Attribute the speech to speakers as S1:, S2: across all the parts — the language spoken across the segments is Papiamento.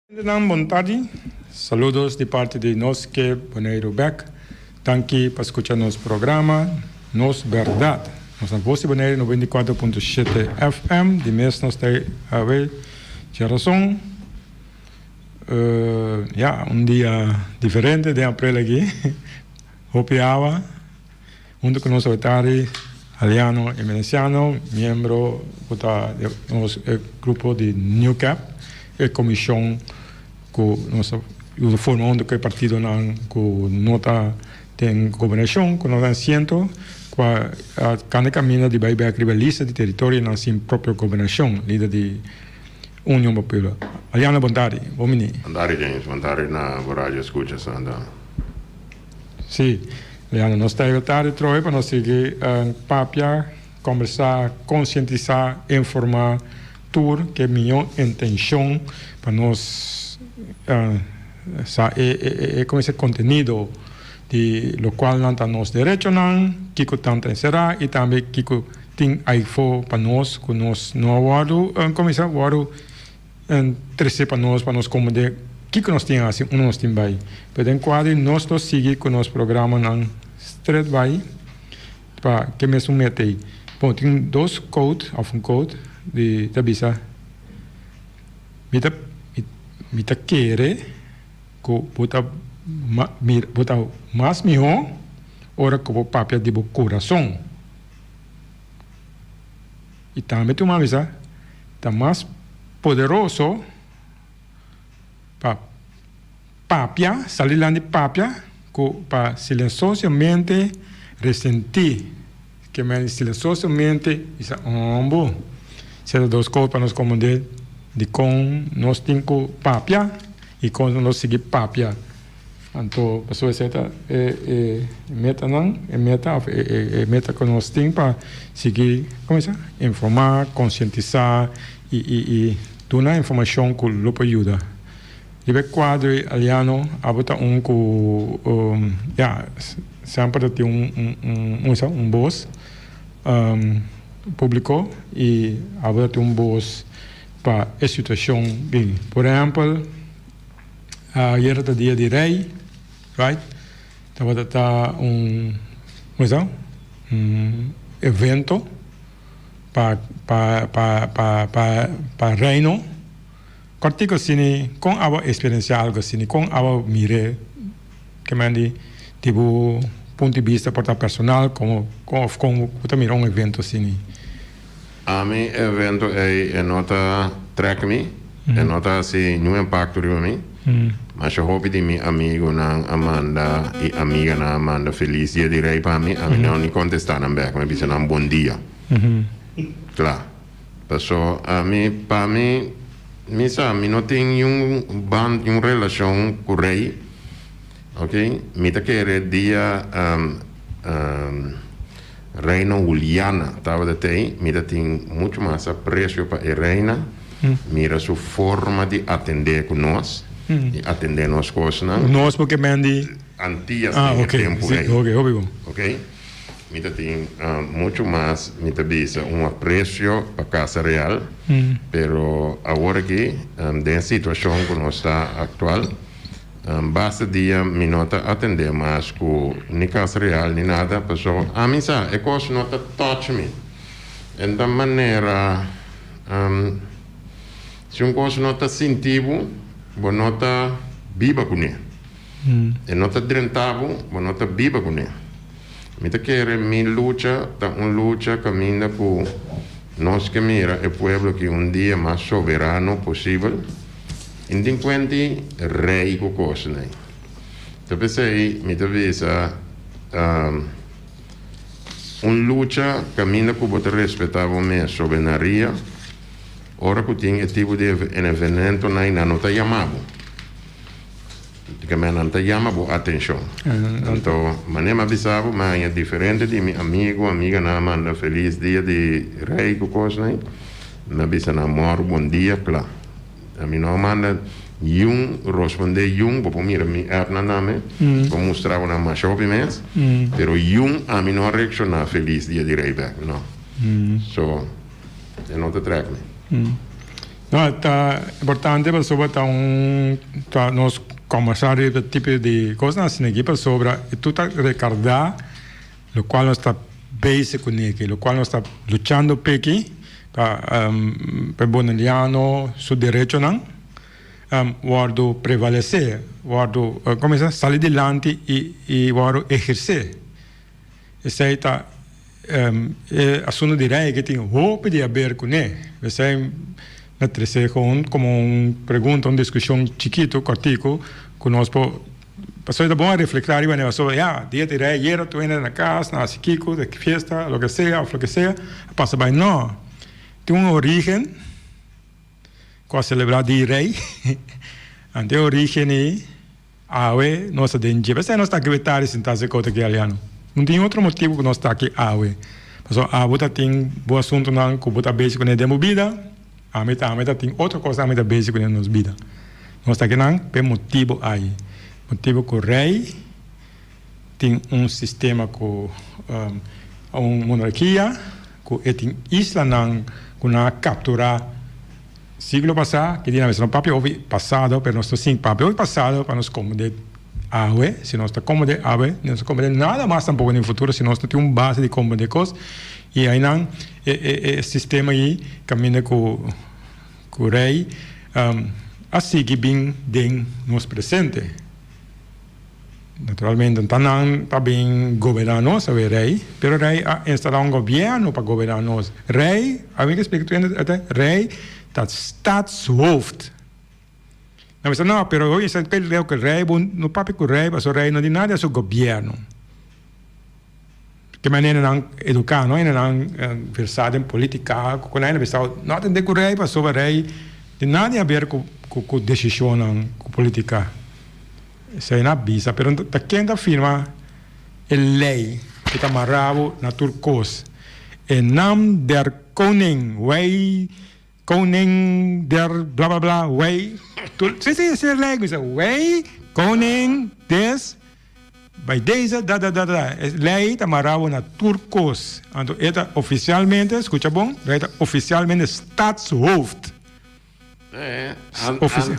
S1: Hendenan bon tardi, saludos di parti di Nos Ke Boneiru Bek. Danki pa skucha nos programa Nos Bèrdat. Nos na Voz di Boneiru 94.7 FM. Di mes nos ta awe djarason. Ya, un dia diferente den aprel aki. Hopi awa. Hunto ku nos awe tardi Aliano Emerenciano, miembro ku ta di nos e grupo di NewCap, e komishon ku nos a yuda forma hunto ku e partidonan ku no ta den gobernashon, ku no ta asiento, ku a kanda kaminda di bai bek riba lista di teritorionan sin propio gobernashon, lider di Union pa Pueblo. Aliano, bon tardi. Bon bini.
S2: Bon tardi James, bon tardi na bo radio escucha Santa.
S1: Sí, Leandro, nos ta e tardi trobe pa nos sigui papia, kombersá, konsientisá, informá tur ke mihó intenshon pa nos sa e komo e kontenido di lokualnan ta nos derechonan, kiko tan ta enserá i tambe kiko tin aifó pa nos ku nos no a wòrdu komo e wòrdu Trese pa nos pa nos komprende kiko nos tin hasi, unda nos tin bai. Pero den kuadri nos lo sigui ku nos programanan stret bai pa ke mesun meta ei. Bon, tin dos quote òf un quote di ta bisa, Mi ta mi ta kere ku bo ta bo ta mas mihó ora ku bo papia di bo kurason. I tambe tu mami sa ta mas poderoso pa papia, sali lan di papia, ku pa silensosamente resentí. Ke men silensosamente bisa ombo. Seta dos kos pa nos komprendé dikon nos tin ku papia i kon nos sigui papia. Anto pasobra esei ta e metanan, e meta of e meta ku nos tin pa sigui komo bisa informá, konsientisá i i i duna informashon ku lo por yuda. Riba e kuadro ei Aliano abo ta un ku ya semper ta tin un un un un bos públiko i abo ta tin un bos pa e situashon bin. Por ehèmpel. Ayera ta dia di rey, right? Tabata ta un, como esa? Un evento pa pa pa pa pa pa reino. Cortico asini, con abo experiencia algo asini? Con abo mire ke men di di bo punto di bista por ta personal como of con bo ta mira un evento asini?
S2: Ami evento ei e no ta trek mi, e no ta hasi niun impakto riba mi. Masha hopi di mi amigunan a manda i amiganan a manda felis dia di rei pa mi, ami no ni kontestá nan bèk, mi a bisa nan bon dia. Kla. Paso ami, pa mi, mi sa mi no tin niun band, niun relashon ku rei, ok. Mi ta kere dia. Reina Juliana tabata tei, mi ta tin mucho mas aprecio pa e reina, mira su forma di atende cu nos y atende nos cosnan.
S1: Nos porque men di.
S2: Antillas den e tempo ei.
S1: Ok, hopi bon.
S2: Ok, mi ta tin mucho mas, mi ta bisa un aprecio pa Casa Real, pero awor aki den e situacion cu nos ta actual, Basta dia mi no ta atendé mas ku ni kas real ni nada paso ami sa e kos no ta touch mi. En ta manera si un kos no ta sinti bo, bo no ta biba kuné. E no ta drenta bo, bo no ta biba kuné. Mi ta kere mi lucha ta un lucha kaminda ku nos ke mira e pueblo aki un dia mas soberano posibel. I no tin kuenti rei ku kosnan. Ta p'esei mi ta bisa un lucha kaminda ku bo ta respetá bo mes sobenaria ora ku tin e tipo di evenentonan nan no ta yama bo. Dikamente nan ta yama bo atenshon. Anto manera mi a bisa bo, mi a haña diferente di mi amigu, amiganan a manda felis dia di rei ku kosnan. Mi a bisa nan mòru bon dia, kla. Ami no a manda niun rospondé yun, bo por mira mi appnan tambe, bo mustra bo nan masha hopi mes, pero yun ami no a reakshoná felis dia di rei bèk, no. So, e no ta trèk mi.
S1: No, ta importante pasobra ta un ta nos kombersá riba e tipo di kosnan asina aki pasobra e tur ta rekardá lokual nos ta bezig kuné aki, lokual nos ta luchando p'e aki pa pa e boneliano su derechonan wòrdu prevalesé, wòrdu komo bisa sali dilanti i i wòrdu ehersé. Esei ta e asuntu di rei ke tin hopi di haber kuné. Esei na trese gewoon komo un pregunta, un diskushon chikitu, kòrtiku, ku nos por pasobra ta bon a reflektá riba ne pasobra ya, dia di rei yera tur hende na kas, nan hasi kiko, ta fiesta, loke sea òf loke sea, a pasa bai. No, tin un orígen ku a selebrá di rei, anto e orígen ei. Awe nos ta den dje. P'esei nos ta aki wetari sintá si kota ki aliano. No tin otro motibu ku nos ta aki awe. Pasobra abo ta tin bo asuntunan ku bo ta bezi kuné den bo bida, ami tambe ta tin otro kosnan mi ta bezi kuné den nos bida. Nos ta akinan p'e motibu ai. Motibu ku rei tin un sistema ku un monarkia ku e tin islanan ku nan a kapturá. Siglo pasá, ki di nan mester no papia hopi pasado, pero nos ta sin papia hopi pasado pa nos komprendé awe. Si nos ta komprendé awe, nos no ta komprendé nada mas tampoko den futuro si nos no tin un base di komprendé kos. I ainan e e e sistema ei kaminda ku ku rei a sigui bin den nos presente. Naturalmente ta nan ta bin goberná nos, awe rei, pero rei a instalá un gobièrnu pa goberná nos. Rei, awe mi ke splika tur hende, ete rei ta staatshoofd. Nan bisa no, pero hoy esei ke leu ke rei bo no papia ku rei pasobra rei no di nada di su gobièrnu. Ke manera nan eduká no, nan versá den politika ku nan bisa no atendé ku rei pasobra rei di nada di haber ku ku desishonnan ku politika. Esei na bisa, pero ta ken ta firma e lei ku ta mara bo na tur kos? E nam der koning, wij koning der bla bla bla, wij tur, si si esei e lei ku bisa, wij koning des bij deze da da da da. E lei ta mara bo na tur kos. Anto e ta ofisialmente, skucha bon, lei ta ofisialmente staatshoofd.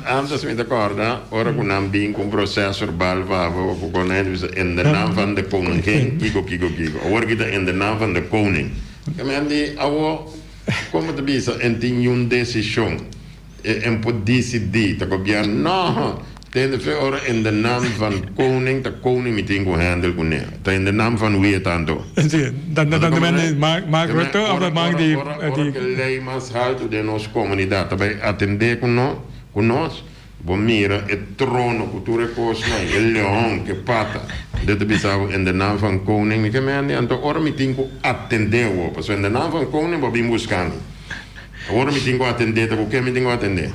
S2: Antes mi ta corda ora cu nan bin cu un proces verbal pa bo cu konijn bisa in de naam van de koningin kiko kiko kiko awor ki ta in de naam van de koning ke men di awo como ta bisa en tin yun decision en por dicidi ta gobierno no tende fe ora in de naam van koning ta koning mi tin cu handle cune ta in de naam van wie tanto.
S1: Sí, dan dan dan men Mark Rutte of dat man di
S2: Ora ora ke lei mas haltu den nos komunidat ta bai atendé ku no ku nos, bo mira e trono ku tur e kosnan, e leon ku e pata, de ta bisa bo in de naam van koning, mi ke mende, anto ora mi tin ku atendé awor, pasobra in de naam van koning bo a bin buska mi, awor mi tin ku atendé, ta ku ke mi tin ku atendé?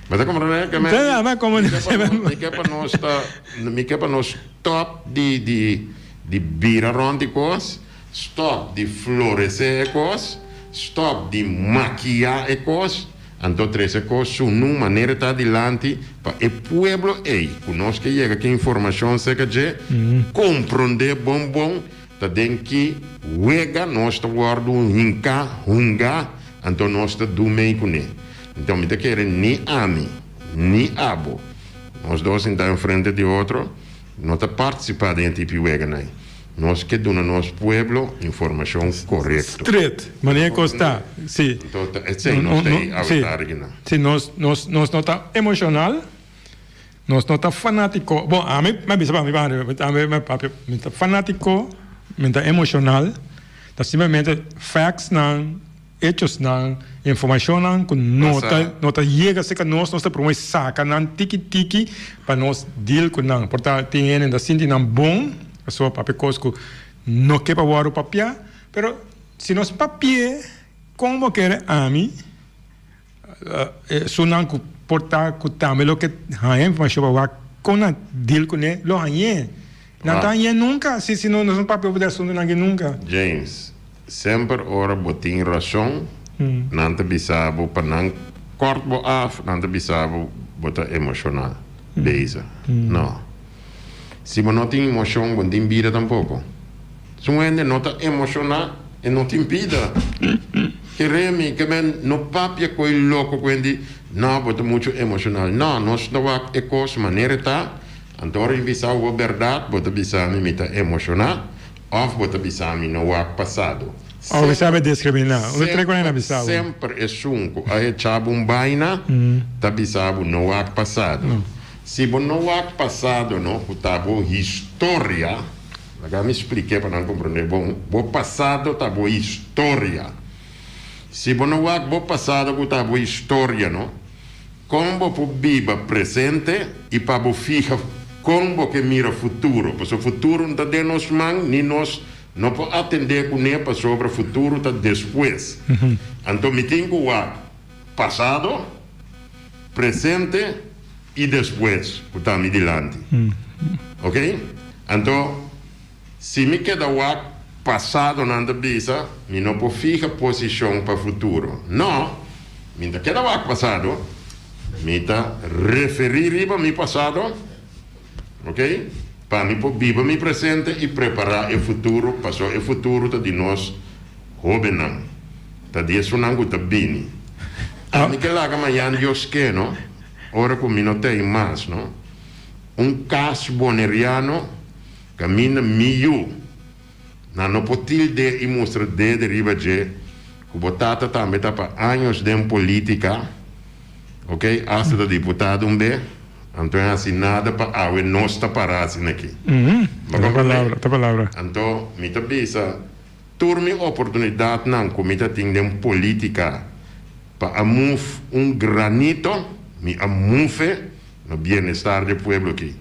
S2: Bo ta komprendé? Ke mende, mi ke pa nos ta, mi ke pa nos stop di di. Di bira rond di kos, stop di floresé e kos, stop di makiá e kos, anto trese e kos sunu manera e ta dilanti pa e pueblo ei ku nos ke yega ki informashon serka dje komprondé bon bon ta den ki wega nos ta wòrdu hinká, hungá, anto nos ta du mei kuné. Anto mi ta kere ni ami ni abo, nos dos sintá enfrente di otro, No ta partisipá den e tipi weganan. Nos ke duna nos pueblo informashon korekto.
S1: Stret, manera kos ta, si.
S2: Anto ta esei nos ta ei awe tardi kinan.
S1: Si, nos nos nos no ta emoshonal, nos no ta fanátiko. Bon, ami mi a bisa pa mi banda, mi tambe mi papia, mi ta fanátiko, mi ta emoshonal, ta simplemente factsnan. Hechosnan, informashonnan ku no ta no ta yega serka nos, nos ta promé saka nan tiki tiki pa nos deal ku nan. Por ta tin hende ta sinti nan bon pasobra papia kos ku no ke pa wòrdu papiá, pero si nos papi'é kon bo kere ami esunnan ku por ta ku tambe lo ke haña informashon pa wak kon nan deal kuné lo hañ'é. Nan ta hañ'é nunka si si nos no papia over di asuntunan aki nunka.
S2: James, Semper ora bo tin rason, nan ta bisa bo pa nan kort bo af, nan ta bisa bo bo ta emoshonal bezig. No. Si bo no tin emoshon, bo no tin bida tampoko. Si un hende no ta emoshoná, e no tin bida. Kere mi, ke men no papia koe loko ku hende, no, bo ta muchu emoshonal. No, nos ta wak e kos manera e ta, anto ora mi bisa bo bèrdat, bo ta bisa mi mi ta emoshoná, òf bo ta bisa mi no wak pasado.
S1: Òf bo sabe diskriminá. Un di tres ku nan a bisa bo.
S2: Semper esun ku a hecha bo un baina ta bisa bo no wak pasado. Si bo no wak pasado no, ku ta bo historia. Laga mi splik'é pa nan komprondé bon. Bo pasado ta bo historia. Si bo no wak bo pasado ku ta bo historia no, kon bo por biba presente i pa bo fiha kon bo ke mira futuro? Pasobra futuro no ta den nos man ni nos no por atendé kuné pasobra futuro ta despues. Anto mi tin ku wak pasado, presente i despues ku ta mi dilanti. Ok? Anto, si mi keda wak pasadonan ta bisa, mi no por fiha posishon pa futuro. No, mi ta keda wak pasado, mi ta referí riba mi pasado, ok, pa mi por biba mi presente i prepará e futuro, pasobra e futuro ta di nos hóbennan, ta di esunnan ku ta bini. Ami ke laga mañan Dios ke, no, ora ku mi no ta ei mas, no. Un kas boneriano kaminda mi yu nan no por tild'é i mustra dede riba dje ku bo tata tambe ta pa años den politika, ok, asta ta diputado un be, anto e hasi nada pa awe nos ta para asina aki. Bo komprendé? Anto mi ta bisa tur mi oportunidatnan ku mi ta tin den politika pa a move un granito, mi a move. Na bienestar di e pueblo aki.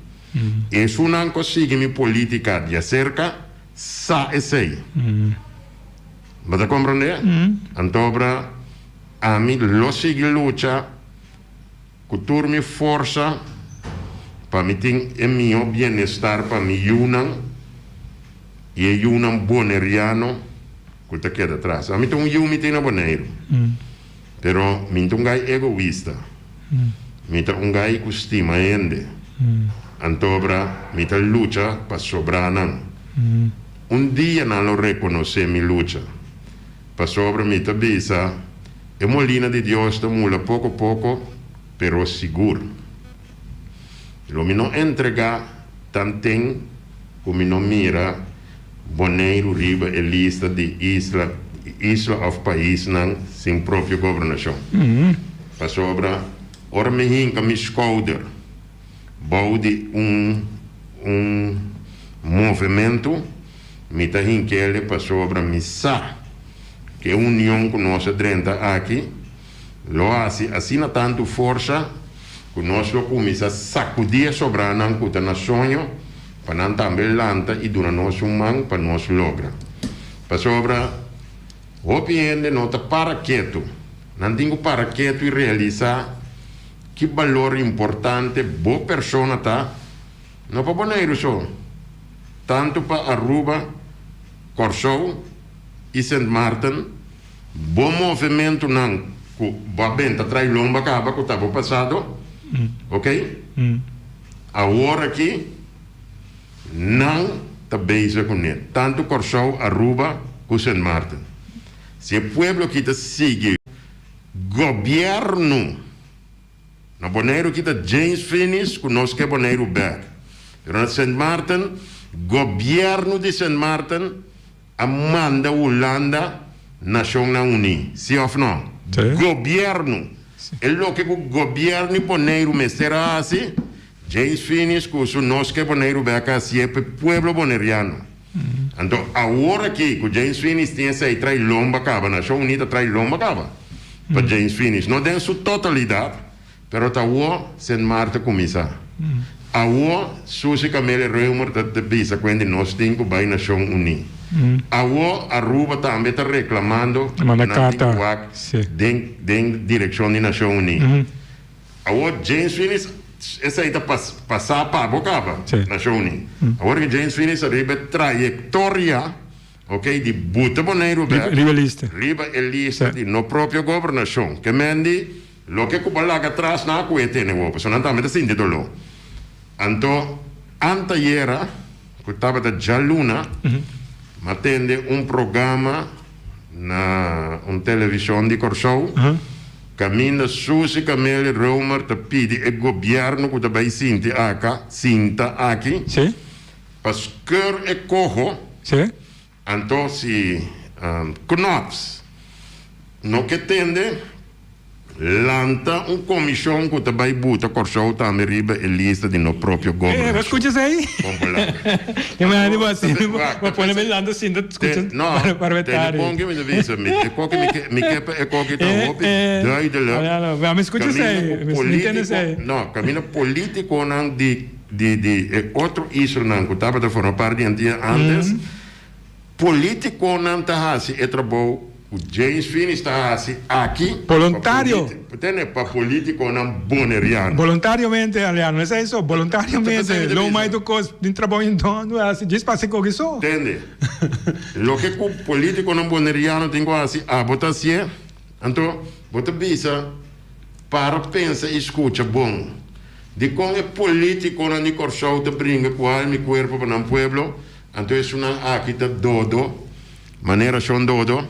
S2: Esunnan ku a sigui mi politica di aserka sa esei. Bo ta komprondé? Antobra ami lo sigui lucha ku tur mi forsa pa mi tin e mihó bienestar pa mi yunan i e yunan boneriano ku ta keda atras. Ami ta un yu mi tin na Boneiru, pero mi ta un gai egoista. Mi ta un gai ku stima hende. Antobra mi ta lucha pa sobrá nan. Un dia nan lo rekonosé mi lucha. Pasobra mi ta bisa, E molina di Dios ta mula poko poko, pero sigur. Lo mi no entregá tanten ku mi no mira Boneiru riba e lista di isla isla òf paisnan sin propio gobernashon. Pasobra ora mi hinka mi skouder bou di un un movementu, mi ta hink'el pasobra mi sa ku e union ku nos a drenta aki lo hasi asina tantu forsa ku nos lo kuminsá sakudí e sobranan ku ta na soño pa nan tambe lanta i duna nos un man pa nos logra. Pasobra hopi hende no ta para ketu. Nan tin ku para ketu i realisá ki balor importante bo persona ta, no pa Boneiru so, tantu pa Aruba, Kòrsou i Sint Maarten. Bo movementunan ku bo a benta trai lomba kaba ku ta bo pasado, ok? Awor aki nan ta bezig kuné, tantu Kòrsou, Aruba ku Sint Maarten. Si e pueblo aki ta sigui gobièrnu Na Boneiru kita James Finies ku nos ke Boneiru bèk. Pero na Sint Maarten, gobièrnu di Sint Maarten a manda Hulanda Nashonnan Uní. Si òf nò? Gobièrnu! E loke ku gobièrnu di Boneiru mester a hasi, James Finies ku su nos ke Boneiru bèk a hasié pa e pueblo boneriano. Anto awor aki ku James Finies tin esei trai lomba kaba, Nashon Uní ta trai lomba kaba pa James Finies. No den su totalidat, pero ta awor Sint Maarten kuminsá. Awor Suzy Camelia Reumer ta bisa ku hende nos tin ku bai Nashon Uní. Awor Aruba tambe ta reklamando ku nan tin ku wak den den direkshon di Nashon Uní. Awor James Finies esei ta pasá pa bo kaba, Nashon Uní. Awor ku James Finies a riba e trayektoria, ok, di buta Boneiru bek riba e lista di no propio gobernashon. Ke men di loke ku bo laga atras nan a ku e tene wou, pasobra nan tambe ta sinti doló. Anto antayera ku tabata djaluna, mi a tende un programa. Na un televishon di Kòrsou, kaminda Suzy Camelia Römer ta pidi e gobièrnu ku ta bai sinti aka, sinta aki, pa skeur e koho, anto si Knops no ke tende, Lanta un komishon ku ta bai buta Kòrsou tambe riba e lista di no propio gobernashon. No, tene bon ke mi ta bisa, mi e koki mi ke mi ke pa e koki ta hopi duidelijk. Kaminda ku politiko, no, kaminda politikonan di di di e otro islanan ku tabata forma parti di Antia antes, Politiconan ta haci e trabou cu James Finish ta haci aki
S1: Boluntario.
S2: Tene pa politiconan boneriano.
S1: Boluntariamente, Aliano, esey so, boluntariamente. Lo mai tur cos den trabou in don lo haci, djis pasa e koki so.
S2: Tende, loke cu politiconan boneriano tin cu haci, abo ta hacié, anto bo ta bisa para pensa y scucha bon. Dicon e politiconan di Corsou ta bringa cu alma y cuerpo pa nan pueblo? Anto esunnan aki ta dodo, manera shon dodo,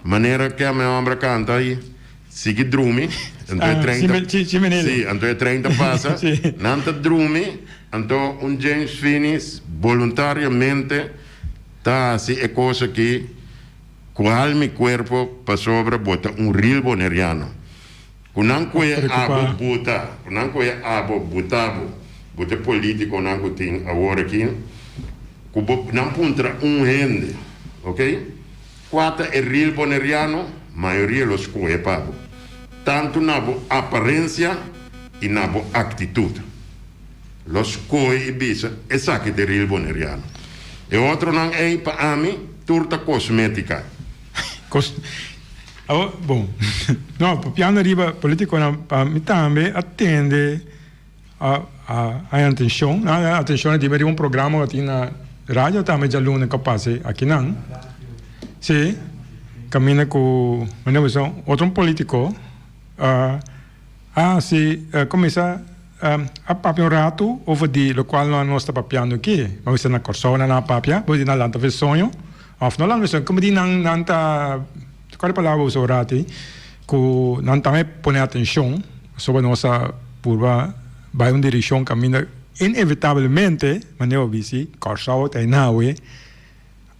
S2: manera ke ame homber a kanta i sigui drumi, anto e trein ta, si, anto e trein ta pasa, nan ta drumi, anto un James Finis boluntariamente ta hasi e kos aki ku alma i kuerpo pasobra bo ta un real boneriano. Ku nan koe abo buta, ku nan koe abo buta bo, bo ta e politikonan ku tin awor aki, ku bo nan puntra un hende, ok, kua ta e real boneriano, mayoria lo skohe pa bo, tantu na bo aparensia i na bo aktitut. Lo skohe i bisa esaki ta e real boneriano. E otronan ei pa ami tur ta kosmetika.
S1: Awor, bon, no, papiando riba politiconan, pa mi tambe a tende a a haña atencion, nan a haña atencion riba riba un programa cu tin na radio tambe djaluna cu a pasa akinan, si, caminda cu, manera bo bisa, otro un politico a a haci, a cuminsa a papia un rato over di locual nos ta papiando aki, bo bisa na Corsou nan a papia, bo di nan lanta fe soño. Of no lanta soño, como di nan nan ta, cual e palabra bo usa ora ati, cu nan tambe pone atencion pasobra nos a purba bay un direccion caminda inevitablemente, manera bo bisti, Corsou ta enawe,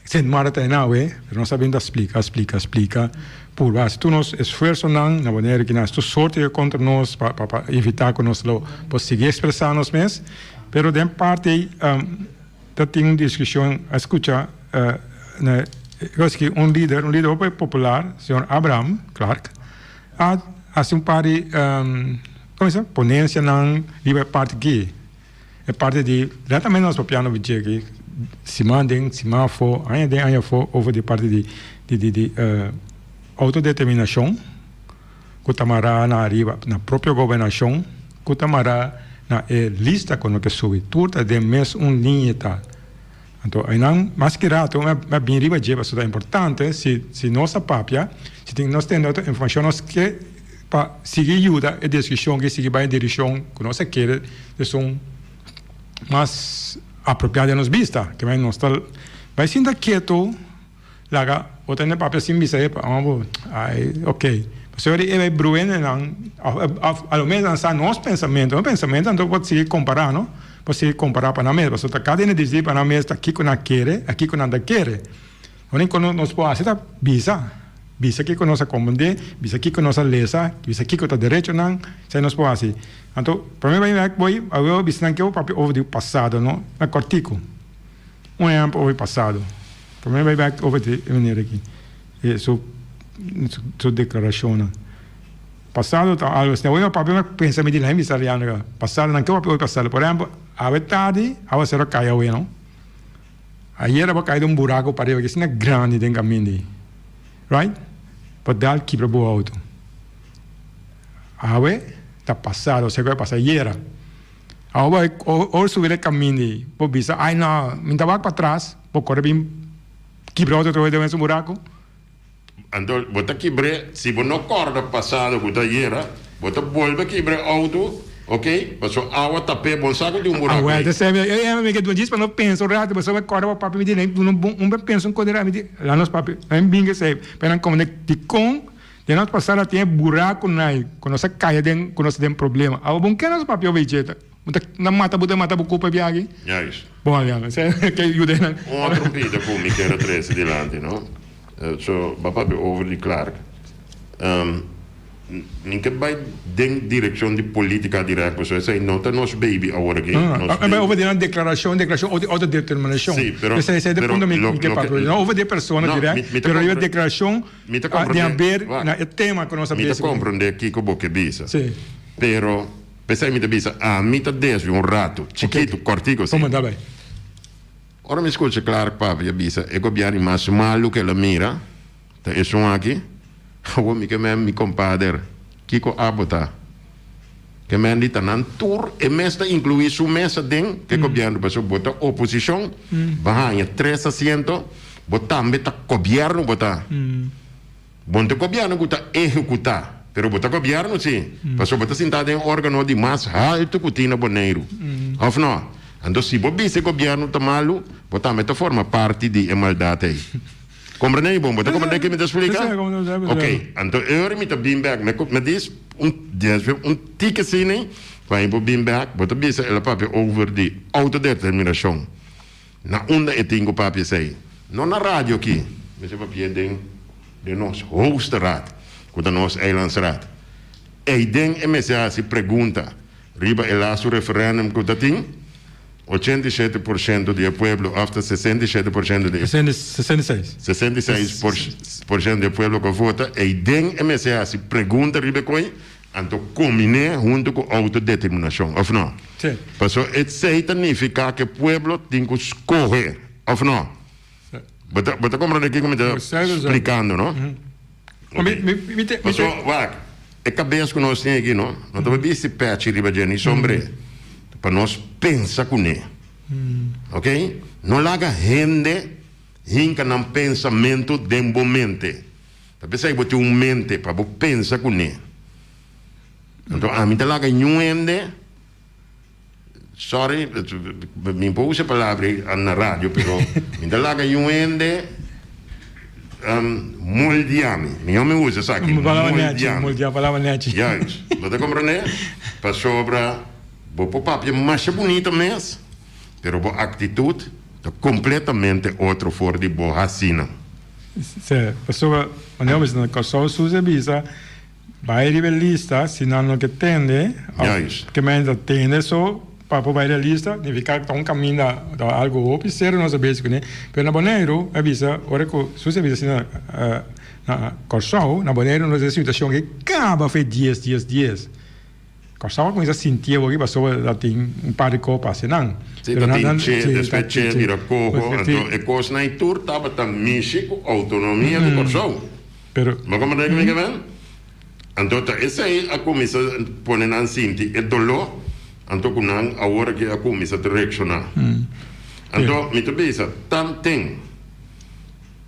S1: Sint Maarten ta enawe, pero nos a bin ta splica, splica, splica, purba haci tur nos esfuerzonan na manera ki nan haci tur sorte contra nos pa pa evita cu nos lo por sigui expresa nos mes, pero den parti. Ta tin un diskushon a skucha na kos ki un lider, un lider hopi popular, señor Abraham Clark, a hasi un par di komo se ponensianan riba e parti aki, e parti di netamente nos papiando dje aki siman aden, siman afó, aña aden, aña afó over di e parti di di di outodeterminashon ku ta mará na ariba na propio gobernashon. Ku ta mará na e lista ku no ke subi. Tur ta den mes un liña tal. Anto einan mas ki rato mi a bin riba dje pasobra ta importante si si nos a papia, si tin nos tende otro informashon nos ke pa sigui yuda e diskushon ki sigui bai direkshon ku nos a kere esun mas apropiá den nos bista. Ke nos ta bai sinta ketu. Laga otro hende papia sin bisa epa amo bo ai ok pasobra e bai bruene nan of a lo menos nan sa nos pensamentu nos pensamentu anto por sigui compara no por sigui compara pa nan mes pasobra ta cada hende dicidi pa nan mes ta kico nan kere a kico nan ta kere unico nos por haci ta bisa bisa kico nos a comprende bisa kico nos a lesa bisa kico ta derechonan esei nos por haci anto prome bai bek boy awe bisa nan ke bo papia over di pasado no na cortico un ehempel over di pasado. Promé bai bek over di e manera aki, e su su deklarashonnan. Pasado ta algu asina. Awor papia mi pensa mi di lain bisa Ariana ka pasado nan ke papia hopi pasado. Por ehempel, awe tardi awasero a kai awe no. Ayer abo a kai den un buraku pariba ki asina grandi den kaminda ei. Right? Por dal kibra bo outo. Awe ta pasado, osea ku a pasa ayera. Awe bo ora subi den kaminda ei bo bisa ai no mi ta wak patras. Bo kore bin kibra otro trohe den mesun buraku?
S2: Anto bo ta kibr'é, si bo no kòrda pasado ku ta ayera, bo ta bolbe kibra e outo. Ok, paso awa tap'é, bon sa ku tin un buraku
S1: Awel,
S2: ei.
S1: ta semi, e e mi ke duna djis pa no pensa un ratu, pasobra mi kòrda bo papi mi di nen duna un bon un ben pensa un kos mi di la nos papi nan bin esei pa nan komprende dikon den nos pasado a tin e burakunan ei ku nos a kaya den ku nos ta den problema. Awa bon ke nos papia obe dje ta bo ta nan mata bo ta mata bo kupa biaha aki?
S2: Juist.
S1: Bon Adriano, esei ke yuda nan.
S2: Un otro pida ku mi kier a trese dilanti no, so bo a papia over di Clark. Nin ke bai den direkshon di politika dirèkt pasobra esei no ta nos baby awor aki.
S1: No, no, no. Bai over di nan deklarashon, deklarashon òf di outodeterminashon.
S2: Sí, pero,
S1: Esei esei ta
S2: pero
S1: punto mi
S2: lo
S1: mi ke
S2: lo
S1: papia.
S2: ke
S1: No over di e persona
S2: no, mi
S1: dirèkt,
S2: mi ta
S1: pero riba
S2: kompre
S1: deklarashon
S2: mi ta
S1: di
S2: komprendé,
S1: haber
S2: wak,
S1: na e tema ku nos a
S2: mi ta
S1: besi.
S2: komprendé kiko bo ke bisa.
S1: Sí.
S2: Pero p'esei mi ta bisa ami ta desvia un ratu,
S1: Oké.
S2: chikitu, kòrtiku
S1: Tuma,
S2: asina.
S1: da bai.
S2: Ora mi skucha Clark papia bisa e gobièrnu mas malu ku el a mira. Ta esun aki? Awor mi ke men mi kompader, kiko abo ta? Ke men di ta nan tur, e mes ta inkluí su mes aden ke gobièrnu, pasobra bo ta oposishon, bo a haña tres asiento, bo tambe ta gobièrnu bo ta. Bo no ta gobièrnu ku ta ehekutá, pero bo ta gobièrnu si, pasobra bo ta sintá den e òrgano di mas haltu ku tin na Boneiru, òf no? Anto si bo bisa e gobièrnu ta malu, bo tambe ta forma parti di e maldat ei. Comprende mi bon? Bo ta comprende ke mi ta splika? Ok, anto e ora mi ta bin bek, mi mi dis un desve un tiki asina, pa mi por bin bek, bo ta bisa el a papia over di autodeterminacion. Na unda e tin ku papia esei? No na radio aki, mester papia den den nos hoogste raad, ku ta nos eilandsraad. Eiden e mester hasi pregunta riba e lastu referendum ku ta tin. 87 por ciento di e pueblo òf ta 67 por ciento di e
S1: 66.
S2: 66 por ciento di e pueblo ku a vota ei den e mester hasi pregunta riba e koi, anto kombiné huntu ku outodeterminashon, òf no?
S1: Sí.
S2: Pasobra esei ta nifiká ku e pueblo tin ku skohe, òf no?
S1: Sí.
S2: Bo ta bo ta komprondé kiko mi ta splikando, no?
S1: Mi mi mi te mi te
S2: Pasobra wak, e kabes ku nos tin aki no, no ta por bisti pèchi riba dje ni sombré, pa nos pensa kuné. Ok? No laga hende hinka nan pensamentu den bo mente. Ta p'esei bo tin un mente pa bo pensa kuné. Anto ami ta laga niun hende. Sorry, mi por usa e palabra ei na radio, pero mi ta laga yu hende moldia mi. Mihó mi usa esaki,
S1: Palabra nechi,
S2: moldia mi.
S1: moldia, palabra nechi.
S2: Juist. Bo ta komprendé? Pasobra bo por papia masha bunita mes, pero bo aktitut ta kompletamente otro for di bo hasinan.
S1: Sí, pasobra manera bo bisa na Kòrsou Suze bisa. Bai riba e lista, si nan no ke tende, of
S2: Juist.
S1: ke men ta tende so pa por bai riba e lista, nifiká ku ta un kaminda, ta algu hopi serio nos a besi kuné. Pero na Boneiru a bisa, ora ku Susi a bisa asina na na Kòrsou, na Boneiru nos e situashon ke kaba fe dies dies dies. Kòrsou a kuminsá sinti awor pasobra ta tin un par di kos pasa nan.
S2: Si,
S1: Pero
S2: ta
S1: nan
S2: tin
S1: nan
S2: che,
S1: si, ta
S2: despues
S1: tin
S2: che
S1: che.
S2: bira koho,
S1: Si.
S2: anto e kosnan ei tur tabata mishi ku outonomia di Kòrsou.
S1: Pero.
S2: Bo comprende kico mi ke men? Anto ta esey a cuminsa pone nan sinti e dolor, anto cu nan awor aki a cuminsa ta reacciona. Anto mi ta bisa tanten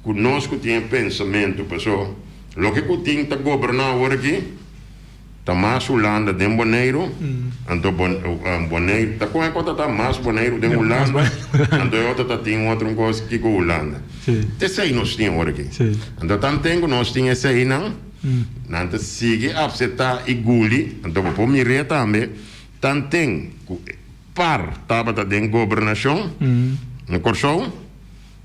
S2: cu nos cu tin e pensamento, paso loke cu tin ta goberna awor aki ta mas Hulanda den Boneiru, anto Boneiru ta con e cos ta ta mas Boneiru den Hulanda, anto e otro ta tin otro un cos kico Hulanda. Esey nos tin awor aki. Anto tanten cu nos tin eseynan, nan ta sigui apseta y guli, anto bo por mir'é tambe, tanten cu par tabata den gobernacion na Corsou,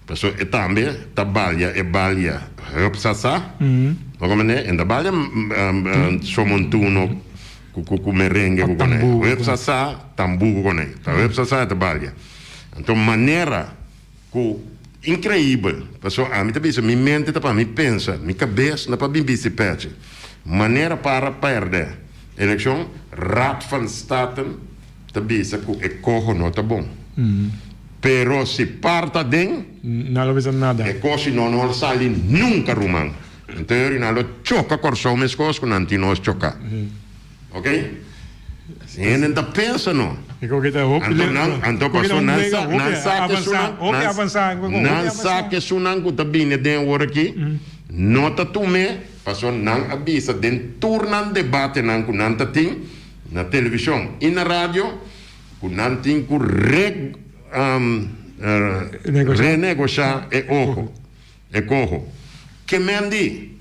S2: Paso e tambe ta balia e balia hup sa sa. Bo comprende? E ta balia somontuno cu cu merengue cu cone. Hup sa sa, tambu cu cone. Ta hup sa sa e ta balia. Anto manera cu increibel, paso ami ta bisa mi mente ta pa mi pensa, mi cabes no pa bin bisti pechi. Manera para perde eleccion, Raad van Staten ta bisa cu e coho no ta bon. Pero si par ta den.
S1: Nan lo bisa nada.
S2: E cos si no no sali nunca ruman. Enton yori nan lo choca Corsou mescos cu nan tin nos choca. Ok? Hende ta pensa no.
S1: E koke ta hopi
S2: Anto nan anto paso nan sa nan sa ke sunan nan sa ke sunan cu ta bini den awor aki no ta tume paso nan a bisa den tur nan debatenan cu nan ta tin. na televishon i na radio ku nan tin ku re renegoshá e oho, e koho. Ke men di?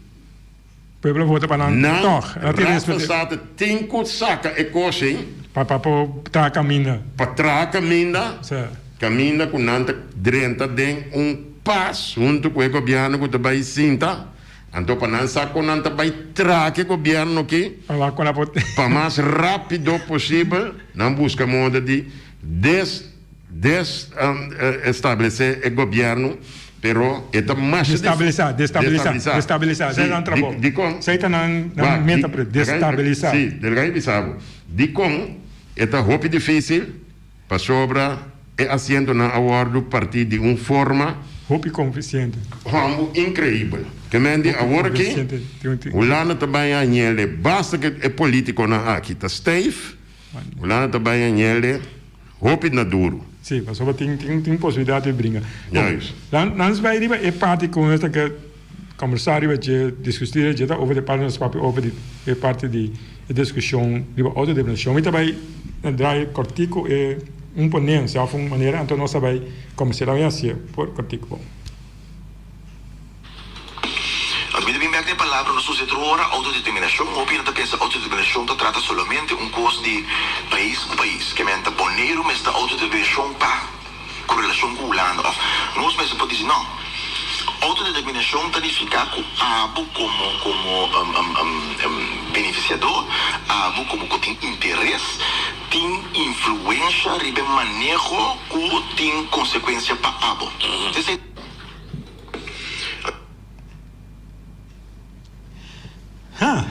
S1: Pueblo vota pa nan
S2: Nan
S1: tòg. Nan tin
S2: Raad van
S1: respete.
S2: State tin ku saka e kos ei.
S1: Pa pa por traha kaminda.
S2: Pa traha kaminda.
S1: Sa.
S2: Kaminda ku nan ta drenta den un pas huntu ku e gobièrnu ku ta bai sinta. Anto pa nan sa kon nan ta bai traha ku e gobièrnu aki.
S1: Pa wak kon a por.
S2: Pa mas rápido posibel nan buska moda di des. Des establece e gobierno pero e ta masha
S1: Destabilisa, destabilisa, destabilisa, esei ta nan trabou.
S2: Dikon?
S1: Esei ta nan meta pre, destabilisa.
S2: Si, delga mi bisa bo. Dikon e ta hopi dificil? Pasobra e asientonan a wordo parti di un forma.
S1: Hopi conviciente.
S2: Hombo increibel. Ke men di awor aki Hulanda ta bai añele basta ke e politiconan aki ta stijf. Hulanda ta bai añele hopi na duru.
S1: Sí, pasobra tin tin tin posibilidat di bringa.
S2: Juist.
S1: Nan nan bai riba e parti ku nos ta ke kombersá riba dje, diskutí riba dje ta over di e parti nos papia over di e parti di e diskushon riba outodeterminashon. Mi ta bai draai kòrtiku e un ponensia òf un manera anto nos ta bai kombersá. Laga mi hasié por kòrtiku.
S3: Anto mi ta bin bek na e palabra nos usa otro ora, autodeterminacion. Hopi hende ta pensa autodeterminacion ta trata solamente un cos di pais cu pais. Ke men ta Boneiru mester autodeterminacion pa cu relacion cu Hulanda of nos mester por disi no. Autodeterminacion ta nifica cu abo como como beneficiador, abo como cu tin interes tin influencia riba e maneho cu tin consecuencia pa abo.
S1: Ha!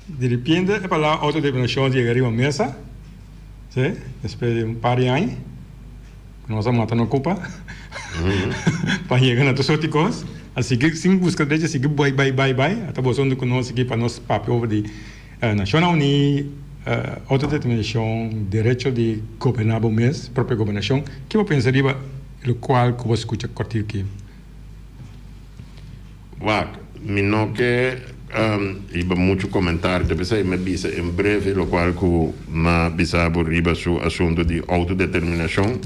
S1: Di repente e palabra autodeterminacion a yega riba mesa, si, despues di un par di aña, cu nos a mata no cupa, pa yega na tur sorti cos, a sigui sin busca derecho, a sigui bai, bai, bai, bai, ata boso unda cu nos aki pa nos papia over di Nacionnan Uní, autodeterminacion, derecho di goberna bo mes, propio gobernacion, ki bo pensa riba Lokual ku bo skucha kòrtiu ki.
S2: Wak, mi no ke riba muchu komentario, ta p'esei mi a bisa en breve lokual ku m'a bisa bo riba su asuntu di outodeterminashon.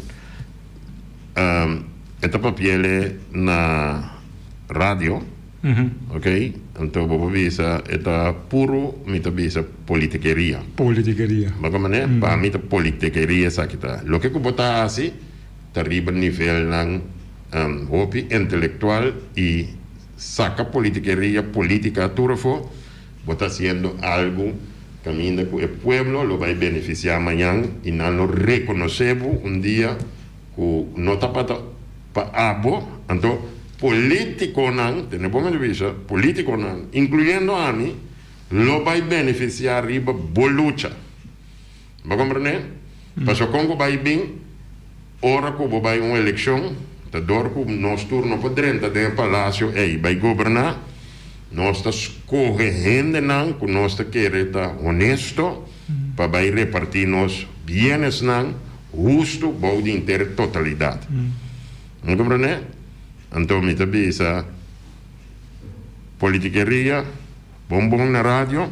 S2: E ta papi'el na radio, ok, anto bo por bisa e ta puru mi ta bisa politikeria.
S1: Politikeria.
S2: Bo komprende? Pa mi ta politikeria esaki ta. Loke ku bo ta hasi. Ta riba nivelnan hopi intelectual y saca politikeria, politica tur afo, bo ta haciendo algo caminda cu e pueblo lo bay beneficia mañan y nan lo reconoce bo un dia cu no ta pa pa abo, anto politiconan, tene bon mi ta bisa, politiconan incluyendo ami lo bay beneficia riba bo lucha. Bo comprende? Pasobra con cu bay bin ora cu bo bay un eleccion, ta door cu nos tur no por drenta den e palacio ey bay goberna, nos ta scoge hendenan cu nos ta kere ta honesto pa bay reparti nos bienesnan husto bou di inter totalidad. Bo comprende? Anto mi ta bisa politikeria bon bon na radio.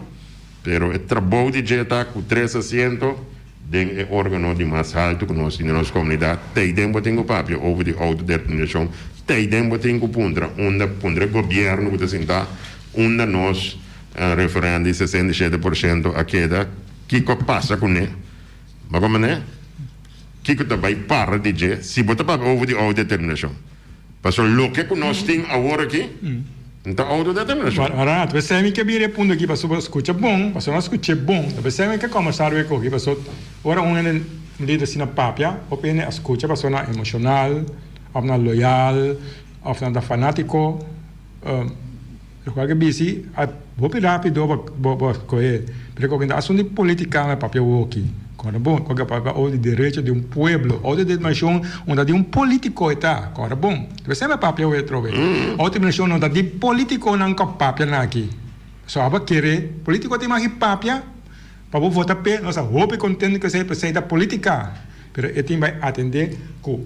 S2: Pero e trabou di dje ta ku tres asiento den e organo di mas haltu ku nos tin den nos komunidat. Tei den bo tin ku papia over di outodeterminashon. Tei den bo tin ku puntra unda puntra e gobièrnu ku ta sintá unda nos referèndum di 67% a keda. Kiko a pasa kuné? Bo komprendé? Kiko ta bai para di dje si bo ta papia over di outodeterminashon? Pasobra loke ku nos tin awor aki no ta outodeterminashon.
S1: Mara, ta pesei mi ke bira e punto aki pasobra skucha bon, pasobra no skuch'é bon, ta pesei mi ke kòmbersá riba e koki pasobra ora un hende un lider asina papia, hopi hende a skucha pasobra nan emoshonal òf nan loyal òf nan ta fanátiko. Lokual ke bisi a hopi rapido bo bo kohe pero koke ta asuntu di politica na papia woki kòrda bon koke papia over di derecho di un pueblo outodeterminacion no ta di un politico e ta kòrda bon debe semper papia awe atrobe outodeterminacion no ta di politiconan ku a papia nan aki so abo a kere politico ta imagi papia pa bo vota p'e nos ta hopi contento ku esei p'esei ta politica pero e tin bai atende ku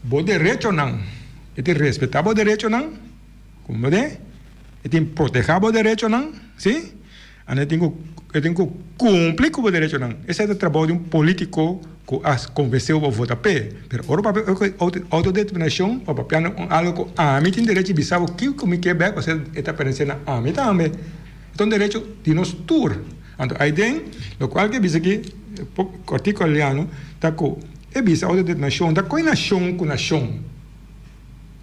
S1: bo derechonan e tin respeta bo derechonan. Como de? E tin proteha bo derechonan, si? Anto e tin ku e tin ku kumpli ku bo derechonan. Esei ta trabou di un polítiko ku a konvensé bo pa vota p'e. Pero ora bo papia outodeterminashon, bo papiando un algu ku ami tin derecho di bisa bo kiko mi ke bèk pasobra e ta pertensé na ami tambe. E ta un derecho di nos tur. Anto aiden lokual ke bisa aki kòrtiku Aliano ta ku e bisa outodeterminashon ta koe nashon ku nashon.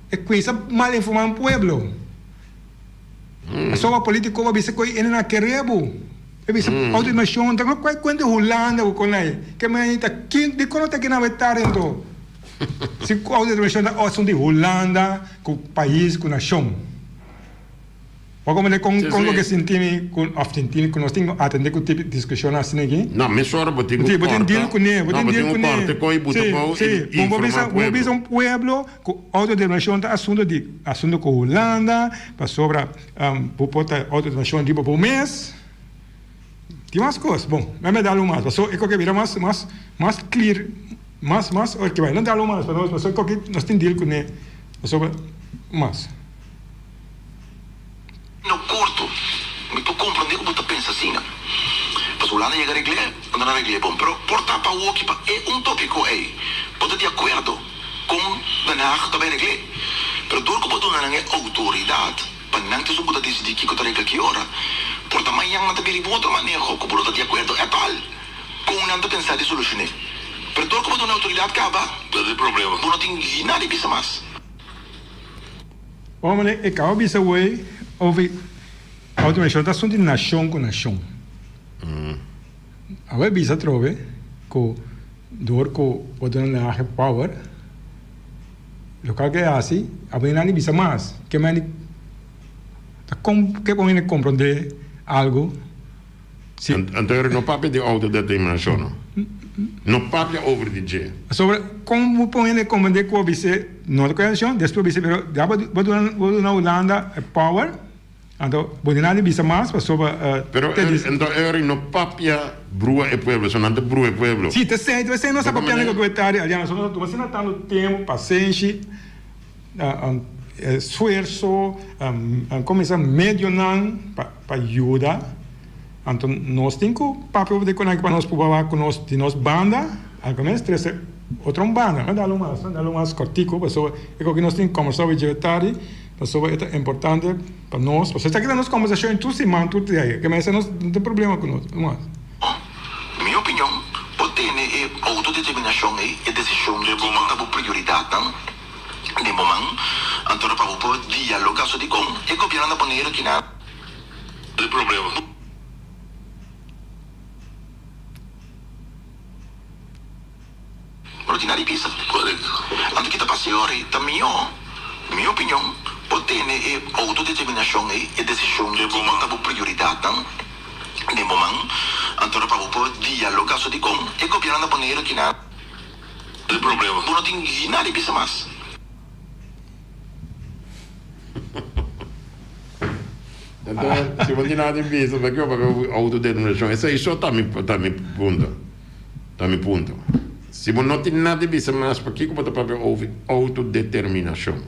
S1: E kuinsa malinformá un pueblo. Pasobra politico a bisa cu e na kere bo. E bisa autodeterminacion ta locual cuenta Hulanda cu con ay. Ke mey ta kin dicon no ta kina weta dentro. Si autodeterminacion ta asunto di Hulanda cu pais cu nacion. Bo comprende con con loke sinti mi cu of sinti mi cu nos tin cu atende cu tipo discusion asina aki.
S2: No, mesora bo tin cu
S1: Bo tin
S2: corta.
S1: deal cune, bo
S2: No,
S1: tin
S2: bo
S1: deal
S2: tin cu
S1: cune.
S2: corta coy buta
S1: Si,
S2: bou
S1: si.
S2: y
S1: Bo
S2: informa
S1: bisa, bo
S2: pueblo.
S1: bisa un pueblo Ku outodeterminashon ta asuntu di asuntu ku Hulanda, pasobra bo por ta outodeterminashon riba bo mes. Tin mas kos. Bon, mi a dal un mas, pasobra e koke bira mas mas mas clear, mas mas ora ke bai. No dal un mas pa nos, pasobra e koke nos tin deal kuné, pasobra mas.
S3: No korto, mi por komprondé ku bo ta pensa asina. Pasobra Hulanda yega regl'é, nan a regl'é bon. Pero por ta pa awoki pa e un tópiko ei, bo ta di akuerdo kon Den Haag ta bai regl'é. Pero dor ku bo duna nan e outoridat pa nan ta esun ku ta disidí kiko ta regla ki ora, por ta mañan nan ta bini riba un otro maneho ku bo no ta di akuerdo èt al kon nan ta pensa di solushoné. Pero dor ku bo duna e outoridat kaba, bo no tin nada di bisa mas.
S1: Hombre, e caba bisa wey over autodeterminacion ta asunto di nacion cu nacion. Awe bisa atrobe cu door cu bo duna nan ahe power, locual ke haci a bini nan di bisa mas. Ke men di ta con ke bo hende comprende algo.
S2: Si. Anto no papia di autodeterminacion no. No papia over di dje.
S1: Pasobra con bo pon hende comprende cu bo bis'e no ta cuestion, despues bo bis'e pero ya bo bo duna bo duna Hulanda e power, anto bo di nan di bisa mas pasobra
S2: Pero
S1: te di.
S2: Anto Eury no papia brua e pueblo, so nan ta brua e pueblo.
S1: Si, ta esey, ta esey nos a papia na comentario, Adriano, so nos a tuma asina tanto tempo, pasenshi. Esfuerso, kuminsá medionan pa yuda. Anto nos tin ku papia over di konai pa nos por wak ku nos di nos banda, algu mes trese otro un banda. No dal un mas, no dal un mas kòrtiku pasobra e koki nos tin kòmbersá over dje tardi pasobra e ta importante pa nos. Pasobra esaki ta nos kòmbersashon tur siman, tur dia. Ke mester nos no tin problema ku nos. Un mas.
S3: Mi opinion, bo tene e outodeterminashon ei, e desishon di kiko ta bo prioridatnan den bo man, anto pa bo por dialoga so dikon e gobierno na Boneiru kina Bo no tin nada di bisa. Anto ki ta pasa e ora ei? Ta mihó, mi opinion, bo tene e outodeterminashon ei, e desishon di kiko ta bo prioridatnan den bo man, anto pa bo por dialoga so dikon e gobierno na Boneiru kina bo no tin nada di bisa mas.
S2: Anto, si bo tin nada di bisa, pakiko papia outodeterminashon? Esei so ta mi ta mi punto. Ta mi punto. Si bo no tin nada di bisa mas, pakiko bo ta papia over outodeterminashon?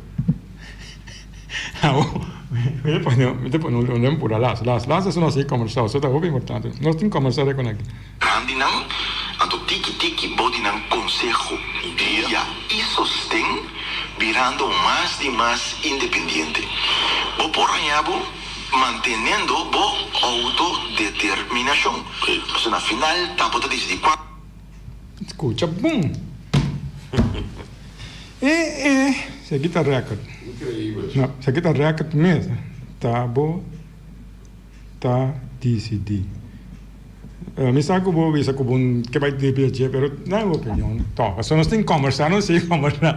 S1: Mi ta pone, mi ta pone un un pura las, las, las esun nos a kombersá, so ta hopi importante. Nos tin kombersá den kon aki.
S3: Grandinan, anto tiki tiki bo di nan konseho, guia i sosten, birando mas di mas independiente. Bo por haña bo mantenendo bo outodeterminashon. Pasobra na final ta bo ta disidí kua.
S1: Skucha bon. E e, esaki ta record.
S2: Increíbel.
S1: No, esaki ta record mes. Ta bo ta disidí. Mi sa ku bo bisa ku bo ke bai debia dje, pero na bo opinion tòg. Pasobra nos tin kòmbersá, nos sigui kòmbersá.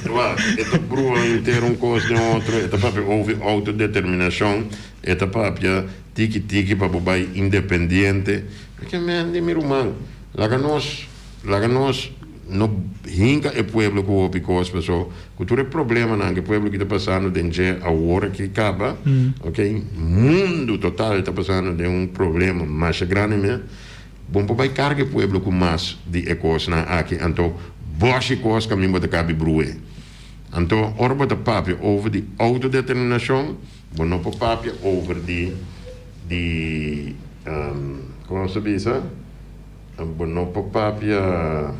S2: No, wak, e ta brua henter un kos den otro, e ta papia over outodeterminashon, e ta papia tiki tiki pa bo bai independiente. Ke men di mi ruman, laga nos, laga nos no hinka e pueblo ku hopi kos paso ku tur e problemanan ku e pueblo aki ta pasando den dje awor aki kaba, ok, mundu total ta pasando den un problema masha grandi mes, bo no por bai karga e pueblo ku mas di e kosnan aki, anto bòshi kos kaminda bo ta kabi bru'e. Anto ora bo ta papia over di outodeterminashon, bo no por papia over di. di kon nos ta bisa bo no por papia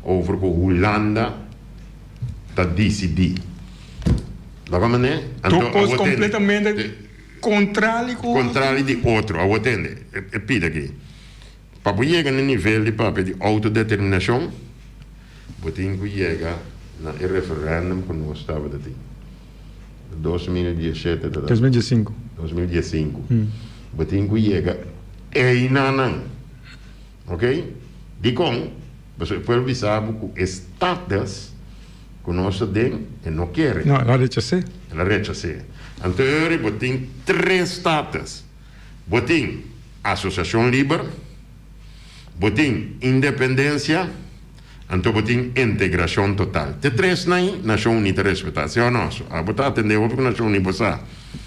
S2: over ku Hulanda ta disidí. Laga manera?
S1: Tur kos kompletamente kontrali ku otro.
S2: Kontrali di otro. Awor tende e pida aki. Pa bo yega na e nivel di papia di outodeterminashon, bo tin ku yega na e referèndum ku nos tabata tin 2017 ta da?
S1: 2015.
S2: 2015. Bo tin ku yega einanan. Ok? Dikon? Pasobra e pueblo bisa bo ku e status ku nos ta den e no kere.
S1: No, el a rechas'é.
S2: El a rechas'é. Anto e ora bo tin tres status. Bo tin asosiashon liber, bo tin independensia, anto bo tin integrashon total. Te tresnan ei Nashon Uní ta respetá, si o no? Abo ta atendé hopi ku Nashon Uní, bo sa.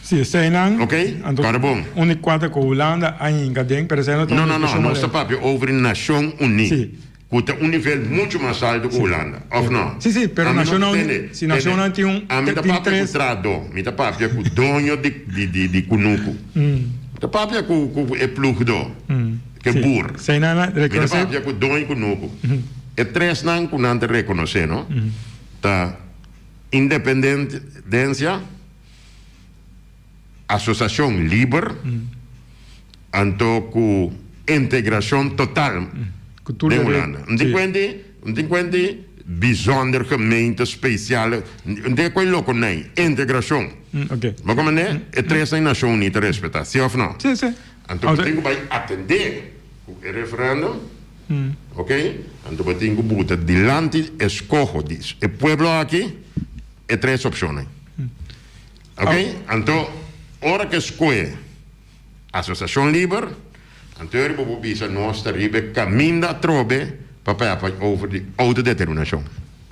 S1: Si, eseinan,
S2: Ok,
S1: anto
S2: kòrda bon.
S1: un di kuater ku Hulanda a hinka den, pero esei no ta
S2: No,
S1: un
S2: no, no,
S1: diskushon
S2: nos ta
S1: maleu.
S2: papia over Nashon Uní.
S1: Si.
S2: Ku ta un nivel muchu mas altu ku Hulanda, òf no?
S1: Sí, sí, pero
S2: Ami no
S1: Nashonnan Uní,
S2: tende,
S1: si
S2: tende,
S1: Nashonnan tin un,
S2: ami ta
S1: tin
S2: papia ku
S1: tres.
S2: trahadó, mi ta papia ku doño di, di, di, di kunuku. Mi ta papia ku, ku e plugdó, ku e
S1: Sí,
S2: boer.
S1: si nan a
S2: Mi ta
S1: rekonosé.
S2: papia ku doño di kunuku. E tresnan ku nan ta rekonosé, no, ta independensia, Asosiashon liber anto ku integrashon total den Hulanda. N tin kuenti, n tin kuenti bijzonder gemeente speciale, n tin koe loko nei, integrashon. Bo komprende? E tresnan Nashon Uní ta respetá, si òf no? Anto bo tin ku bai atendé ku e referendum, ok? Anto bo tin ku buta dilanti eskoho di e pueblo aki e tres opshonnan. Ok, anto ora ke skohe asosiashon liber, anto eri bo por bisa nos ta riba e kaminda atrobe pa papia over di outodeterminashon.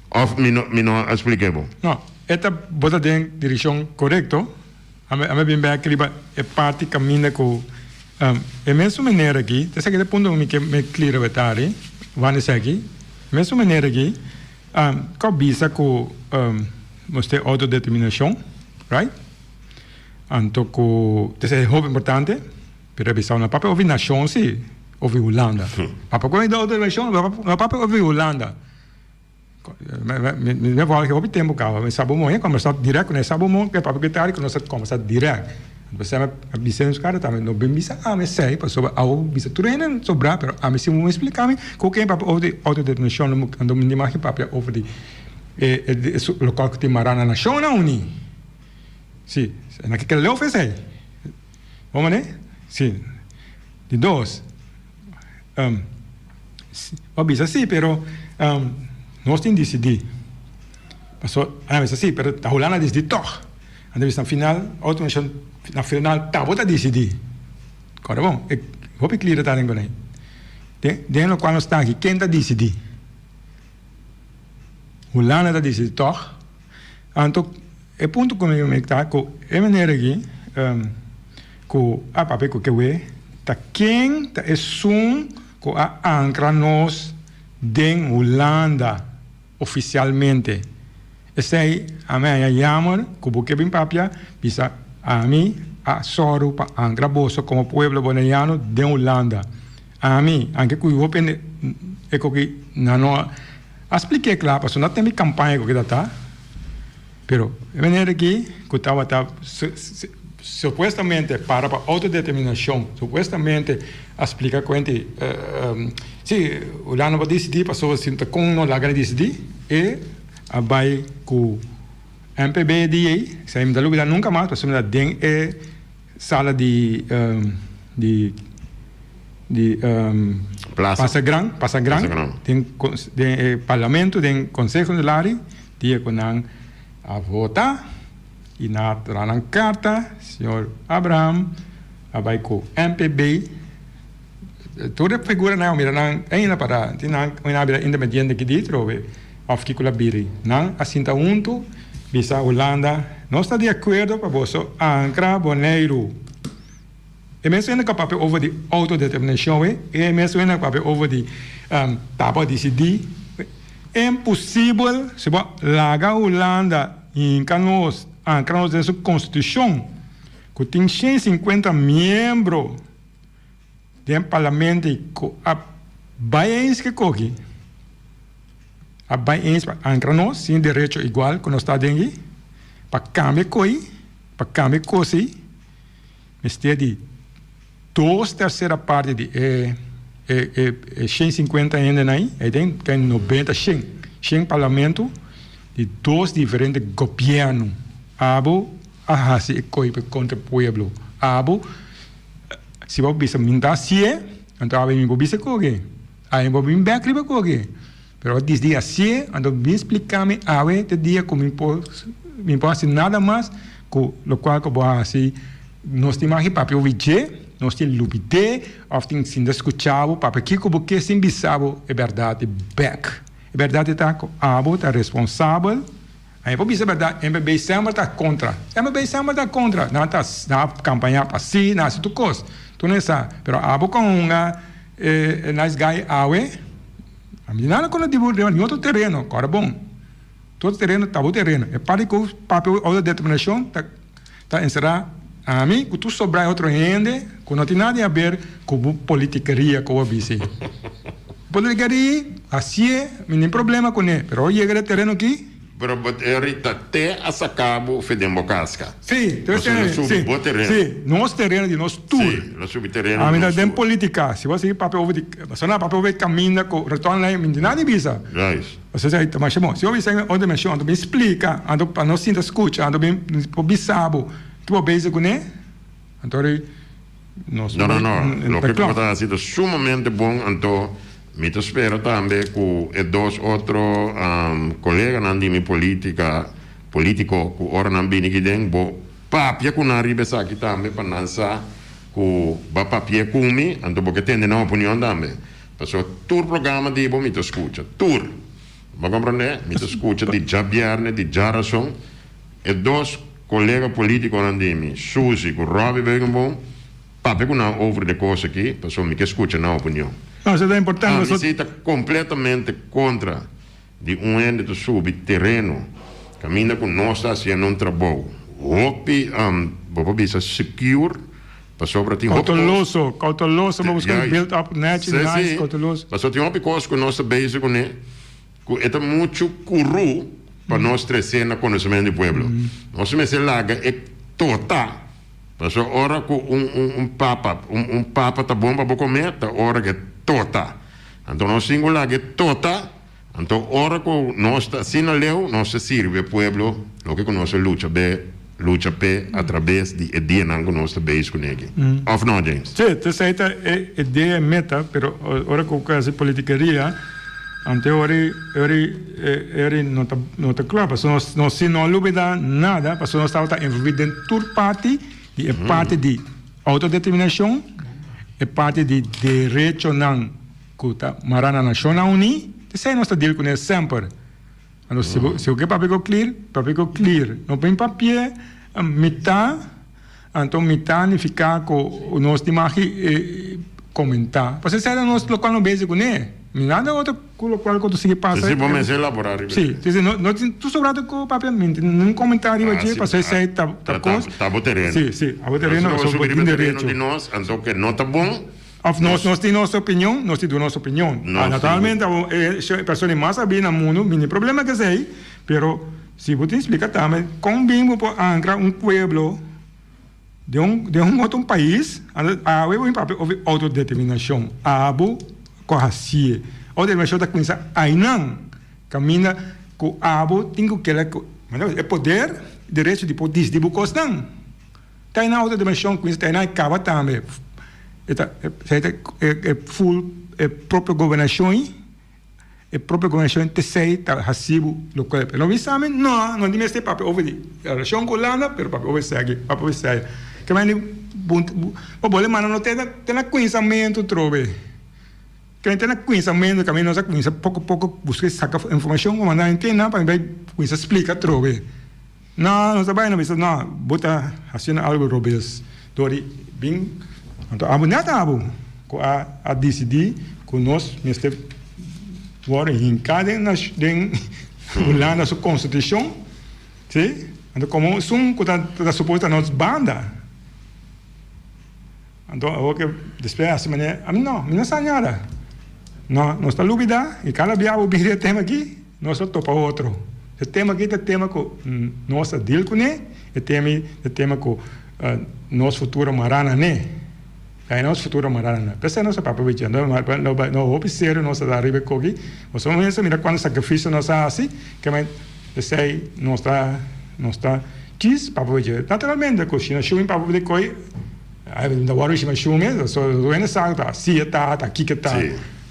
S2: Of mi no mi no a splik'é bo?
S1: No, e ta bo ta den direkshon korekto. Ami ami a bin bek riba e parti kaminda ku e mesun manera aki, ta esaki ta e punto ku mi ke mi klira wetari, wak esaki, e mesun manera aki. Ko bisa ku nos tin outodeterminashon, right? Anto ku esei e hopi importante, pero a bisa no papia over nashon si, over Hulanda. Papia ku outodeterminashon, no papia over Hulanda. Mi a wòrdu hopi tempu kaba, mi sa bo moe kombersá dirèkt ku nan, sa bo moe ku e papia ku e tari ku nos a kombersá dirèkt. Anto mi a bisa nos kara tambe, no bin bisa ami esei pasobra awo bisa tur hende sobrá, pero ami si bo splika mi ku ken papia over di outodeterminashon anto mi maki papia over di e lokual ku tin mará na Nashonnan Uní. Si, nan ke leu for esei. Bo manera? Si. Di dos, bo bisa si pero nos tin disidí. Paso nan a bisa si pero ta Hulanda a disidí tòg. Nan ta bisa na final outodeterminashon na final ta bo ta disidí. Kòrda bon e hopi klira ta den konei. Den den lokual nos ta aki ken ta disidí? Hulanda ta disidí tòg. Anto e punto ku mi mek ta ku e manera aki ku a papia ku kewe ta ken ta esun ku a ankra nos den Hulanda. Ofisialmente. Esei ami a haña yamer ku bo ke bin papia, bisa ami a sòru pa ankra boso komo pueblo boneiano den Hulanda. Ami, anke ku hopi hende e koki nan no a splik'é kla pasobra no a tene kampaña ku kita ta, pero e manera aki ku tabata supuestamente para pa outodeterminashon, supuestamente a splika kuenti si Hulanda por disidí pasobra si no ta kon no laga disidí e a bai ku MPB di ei, esei mi ta lubida nunka mas pasobra mi ta den e sala di di di
S2: Plaza
S1: Gran Plaza Gran den den e parlamento den konseho insulario dia ku nan a vota. I nan a traha nan karta, señor Abraham a bai ku MPB, tur e figuranan a mira nan ainda para tin nan a bira independiente ki di trobe òf kiko la biri. Nan a sinta huntu bisa Hulanda, nos ta di akuerdo pa boso ankra Boneiru. E mes hende ku a papia over di outodeterminashon e, e mes hende ku a papia over di tapa disidí. Imposibel si bo laga Hulanda hinka nos, ankra nos den su konstitushon. ku tin 150 miembro den parlamento ku a bai eens ke koki, a bai eens pa ankra nos sin derecho igual ku nos ta aden aki, pa kambia koi, pa kambia kos ei, mester di dos tersera parti di e e e 150 hendenan ei, ei den ten 90, 100, 100 parlamento di dos diferente gobièrnu. Abo a hasi e koi pa kontra pueblo. Abo, si bo bisa mi ta hasié, anto awe mi por bisa koke. Awe mi por bin bèk riba koke. Pero disdi hasié, anto bin splika mi awe te dia ku mi por mi por hasi nada mas ku lokual ku bo a hasi. Nos tin maki papia obi dje, nos tin lubid'é òf tin sinta skucha bo papia kiko bo ke sin bisa bo e bèrdat bèk. E bèrdat ta ku abo ta responsabel. A por bisa berdad, MPB semper ta contra. MPB semper ta contra. Nan ta nan a campaña pa si, nan a haci tur cos. Tur nan sa. Pero abo con hunga e nice guy awe, a mi nada con di bo riba ni otro tereno. Cora bon. Tur otro tereno ta bo tereno. E parti cu papia autodeterminacion ta ta encera ami cu tur sobra e otro hende cu no tin nada di haber cu bo politikeria cu bo a bisa. Politikeria hacié, mi nin problema cune, pero ora yega e tereno aki.
S2: Pero bo ahorita te a saca bo fe den bo casca.
S1: Si, te
S2: Pasobra lo subi bo tereno.
S1: Si, nos tereno di nos tur.
S2: Si, lo subi tereno di
S1: Ami ta
S2: nos
S1: den
S2: tur.
S1: politica, si bo a sigui papia over di, pasobra nan a papia over di caminda cu retorno mi tin nada di bisa.
S2: Juist.
S1: Pasobra esei ta masha bon. Si bo bisa otro dimension, anto bin splika, anto pa nos sinta skucha, anto bin por bisa bo ki bo bezig kuné, anto ri nos
S2: No, no, no. Loke ku bo ta hasi ta sumamente bon, anto mi ta spera tambe ku e dos otro koleganan di mi politika, politiko ku ora nan bini aki den, bo papia ku nan riba esaki tambe pa nan sa ku bo a papia ku mi, anto bo ke tende nan opinion tambe. Pasobra tur programa di bo mi ta skucha, tur. Bo a komprondé? Mi ta skucha di djabièrnè, di djarason. E dos kolega polítikonan di mi, Suzy ku Robbie Beukenboom, papia ku nan over de kos aki, pasobra mi ke skucha nan opinion.
S1: No, esei ta importante.
S2: Ami si ta kompletamente kontra di un hende ta subi tereno kaminda ku nos ta hasiendo un trabou hopi, bo por bisa secure. Pasobra tin hopi kos.
S1: Kouteloso, kouteloso, bo buska
S2: Juist.
S1: build up nechi,
S2: Sí,
S1: nice,
S2: sí.
S1: kouteloso.
S2: Pasobra tin hopi kos ku nos ta bezig kuné, ku e ta muchu kurú pa nos tresé na konosementu di pueblo. Nos mester laga e tota. Pasobra ora ku un un un papa, un un papa ta bon pa bo komé, ta ora ku e tota. Anto nos tin ku laga e tota, anto ora ku nos ta asina leu, nos ta sirbi e pueblo loke ku nos a lucha be lucha p'e atrabes di e dianan ku nos ta bezig kuné aki. Òf no, James?
S1: Sí, esei ta e idea, e meta, pero ora ku hasi politikeria, anto e ora e ora e ora no ta no ta kla, pasobra nos nos si no a lubida nada, pasobra nos tabata envolví den tur parti di e parti di outodeterminashon, e parti di derechonan ku ta mará na Nashonnan Uní, esei nos ta deal kuné semper. Anto si bo si bo ke papia ku clear, papia ku clear. No bin papia mitá, anto mitá nifiká ku nos tin magi komentá. Pasobra esei ta nos lokual no bezi kuné. Mi nada otro ku lokual ku ta sigui pasa.
S2: Si bo mester elaborá riba
S1: esei. Si, no no tin tur sobrado ku papia mi tin ningun komentá riba dje pasobra esei ta ta kos.
S2: Ta bo tereno.
S1: Si, si, a bo tereno
S2: pasobra
S1: bo
S2: bo
S1: tin
S2: tin derecho.
S1: derecho.
S2: Di nos, anto ke no ta bon.
S1: Of nos nos tin nos opinion, nos tin duna nos opinion.
S2: Nos tin.
S1: Naturalmente abo e persona mas sabí na mundu, mi ni problema ku esei, pero si bo tin splika tambe kon bin bo por ankra un pueblo den un den un otro pais, anto awe bo bin papia over outodeterminashon, abo ku a hasié. Outodeterminashon ta kuminsá ainan, kaminda ku abo tin ku keda ku e poder, derecho di por disidi bo kosnan. Ta e na otro dimension cu ta e na e caba tambe. E ta e full e propio gobernacion e propio gobernacion te sei ta haci bo loke. Pero no bisa mi no, no di mester papia over di relacion cu Hulanda pero papia over esaki, papia over esei. Ke mende bo bole manda no te na cuinsamento trobe. Ke te na cuinsamento caminda nos a cuinsa poco poco busca saca informacion cu manda hende nan pa mi bay cuinsa splica trobe. No, nos ta bai, no bisa, no, bo ta hasiendo algo robes. Dor di bin, anto abo net abo ku a a disidí ku nos mester wòrdu hinká den den Hulanda su konstitushon, si? Anto komo esun ku ta ta suposo ta nos banda. Anto awor ke despues a hasi manera, ami no, mi no sa nada. No, nos ta lubida y cada bia bo bira e tema aki, nos lo topa otro. E tema aki ta tema cu nos ta deal cune, e tema ta tema cu nos futuro mara na ne. Ta nos futuro mara na ne. P'esei nos a papia bichi. Anto no hopi serio nos ta riba e koki. Boso mester mira cuanto sacrificio nos a haci, ke p'esei nos ta nos ta chis papia bichi. Naturalmente cu shina shumi papia di koy. Ta wòrdu shima shume, so tur hende sa ku ta si e ta, ta kiko e ta.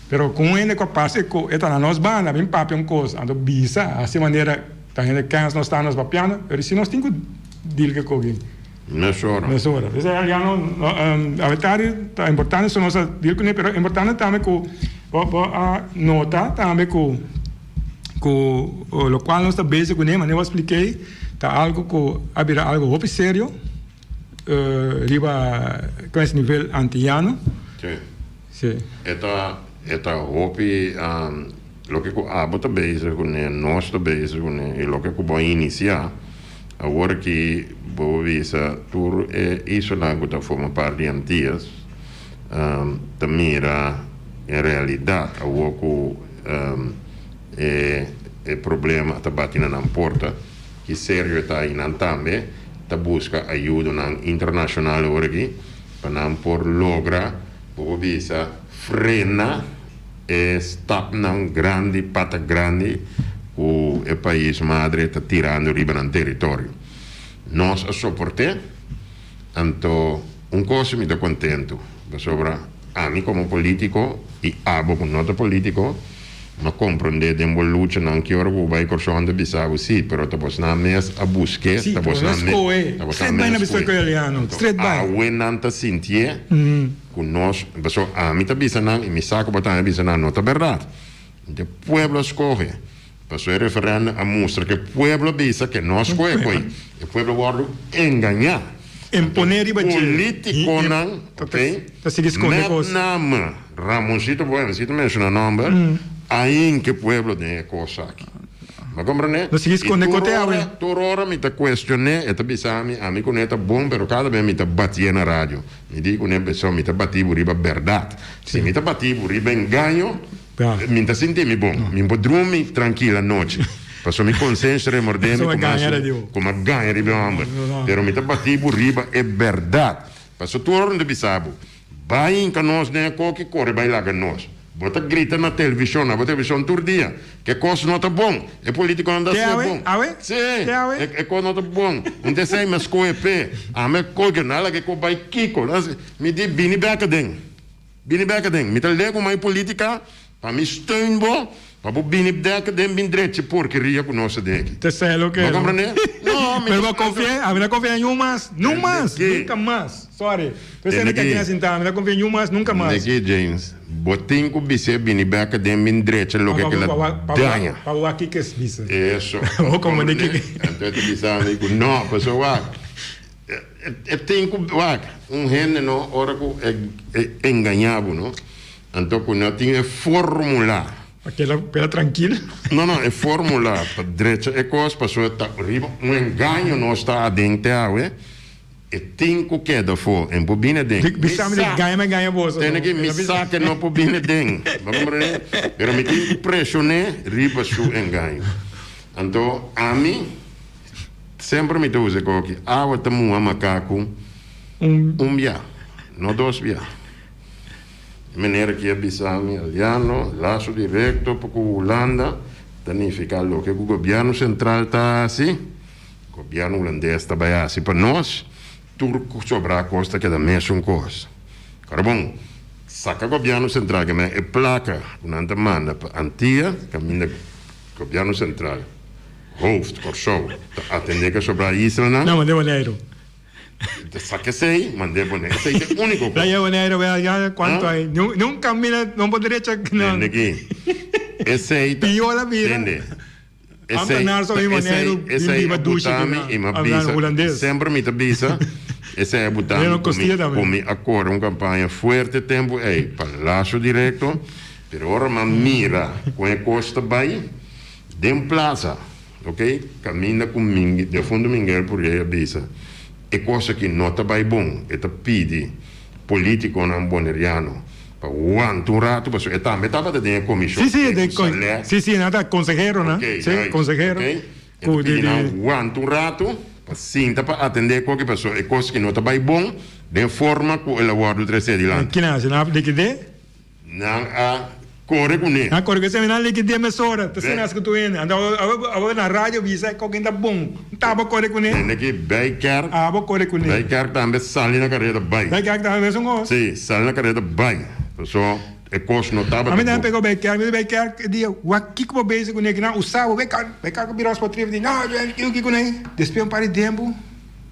S1: Pero ku un hende ku a pasa ku e ta na nos banda bin papia un kos, anto bisa hasi manera ta hende kens nos ta nos papiando, pero si nos tin ku deal ku e koki.
S2: Mesora.
S1: Mesora. P'esei ya no, awe ta importante so nos a deal kuné, pero importante tambe ku bo bo a nota tambe ku ku lokual nos ta bezig kuné, manera bo a splik'é, ta algu ku a bira algu hopi serio. Riba klas nivel antiano.
S2: Sí.
S1: Sí.
S2: E ta e ta hopi loke ku abo ta bezig kuné, nos ta bezig kuné i loke ku bo a inisiá awor aki bo a bisa tur e islanan ku ta forma parti di Antias ta mira en realidat awor ku e e problema ta bati na nan porta. Ki serio e ta i nan tambe ta buska ayudonan internashonal ora aki pa nan por logra, bo por bisa, frena e stapnan grandi, pata grandi ku e pais madre ta tirando riba nan teritorio. Nos a soport'é, anto un kos mi ta kontentu, pasobra ami komo politiko i abo ku no ta politiko, M'a komprondé den bo luchanan ki ora ku bo bai Kòrsou nan ta bisa bo sí, pero ta bosnan mes a busk'é,
S1: Sí,
S2: ta
S1: ta
S2: bosnan
S1: bosnan
S2: mes,
S1: skohe.
S2: ta bosnan
S1: Straight bai
S2: mes
S1: na bisa
S2: skohe.
S1: Italiano,
S2: Anto
S1: straight bai.
S2: awe nan ta sintié ku nos, pasobra ami ta bisa nan i mi sa ku bo tambe a bisa nan, no ta bèrdat. E pueblo a skohe. Pasobra e referèndum a mustra ku e pueblo a bisa ku no a skohe koe. E pueblo a wòrdu engañá.
S1: Imponé riba dje.
S2: Polítikonan, ok,
S1: Ta sigui skonde
S2: met
S1: kos.
S2: name Ramoncito Boehm, si ta menshoná nòmber, a hinka e pueblo den e kos aki. Bo a komprendé?
S1: No sigui
S2: I
S1: skonde
S2: tur
S1: kote awe.
S2: ora, tur ora mi ta kuestion'é, e ta bisa mi, ami kuné ta bon, pero kada bes mi ta batié na radio. Mi di kuné, Beso, mi ta batí bo riba bèrdat. Si mi ta batí bo riba engaño, Mi ta sinti mi bon. Mi por drumi trankil anochi. Pasobra mi konsensia remordé mi ku mi a gaña riba e hòmber. Pero mi ta batí bo riba e bèrdat. Pasobra tur ora mi ta bisa bo, Bai hinka nos den e koki, kore bai laga nos. Bo ta grita na televishon, na bo televishon tur dia, ku e kos no ta bon. E politikonan ta hasié bon. Sí, e kos no ta bon. Un ta esei mi a skohe p'e. Ami a kohe, nan a laga e kos bai kiko. Mi di, Bini bèk aden. Bini bek aden. Mi ta legu mai politica pa mi steun bo pa bo bini bek aden bin drecha e porkeria ku nos ta den aki.
S1: Te sa lo ke.
S2: Bo comprende? No, mi
S1: Pero bo confia, ami no confia niun mas. Niun mas. Nunca mas. Sorry. P'esei mi ta kina sinta. Mi no confia niun mas, nunca mas.
S2: Neki James, bo tin ku bis'é bini bek aden bin drecha loke ke la daña.
S1: Pa bo wak kiko es bisa.
S2: Eso.
S1: Bo comprende kiko.
S2: Anto e ta bisa mi ku no, pasobra wak. E tin ku wak un hende no ora ku e engañá bo no, anto ku no tin e fórmula.
S1: Pa keda keda trankil.
S2: No no e fórmula pa drecha e kos pasobra ta riba un engaño nos ta aden te awe e tin ku keda afó en por bini aden.
S1: Mi sa mi gaña mi a gaña boso.
S2: Tene ki mi sa ke no por bini aden bo komprende pero mi tin ku preshon'é riba su engaño anto ami. Semper mi ta usa e koki. Awa ta muha makaku un bia, no dos bia. E meneer aki a bisa mi, Aliano, laso direkto pa ku Hulanda ta nifiká loke ku gobièrnu sentral ta hasi, gobièrnu hulandes ta bai hasi pa nos, tur sobrá kos ta keda mesun kos. Ora bon, saka gobièrnu sentral ke men e plaka ku nan ta manda pa Antia kaminda gobièrnu sentral. Hoofd, Kòrsou, ta atendé ku e sobrá islanan.
S1: No, mand'é Boneiru.
S2: Ta saka esei, mand'é Boneiru. Esei ta e úniko kos.
S1: Laia Boneiru, wea, ya kuantu ai. Ni un kamina, no por derecha.
S2: Tende aki. Esei ta.
S1: Pió la bira.
S2: Tende. Esei,
S1: Ambtenaar so bin Boneiru, bin
S2: esei
S1: biba
S2: a
S1: dushi
S2: buta mi
S1: kina
S2: i mi a
S1: habla
S2: bisa.
S1: hulandes.
S2: Semper mi ta bisa, esei a buta mi
S1: Leo
S2: ku mi,
S1: Costilla tambe.
S2: ku mi a kore un kampaña fuerte tempu ei pa Lazo Directo, pero ora mi a mira kon e kos ta bai, Den plaza, ok, caminda cu Ming, defunto Minguel Purgey a bisa, e cos aki no ta bay bon, e ta pidi politiconan Boneriano pa wanta un rato pasobra e tambe tabata den e comision
S1: Sí, sí,
S2: den
S1: de
S2: cu Saleh.
S1: sí, sí, nan ta conseheronan,
S2: Ok,
S1: sí,
S2: juist,
S1: consehero
S2: ok. E ta
S1: cu di
S2: pidi nan
S1: di
S2: wanta un rato pa sinta pa atende koki pasobra e cos ki no ta bay bon den forma cu el a wordo trece dilanti.
S1: Kina haci? Nan a likid'é?
S2: Nan a kore kuné.
S1: Nan a kore ku esei, nan likid'é mesora. Ta asina as ku tur hende. Anto abo na radio bisa e koken ta bon. Nta abo kore kuné.
S2: Tende ki Bijkerk.
S1: Abo kore kuné.
S2: Bijkerk tambe sali na kareda bai.
S1: Bijkerk tambe mesun kos.
S2: Si, sali na kareda bai. Paso e kos no tabata bon.
S1: Ami tambe pega Bijkerk. Mi di Bijkerk e dia, wak kiko bo bezig kuné kinan usa bo. Bijkerk, Bijkerk a bira un sportivo di no, kiko kiko kuné. Despues un par di tempu.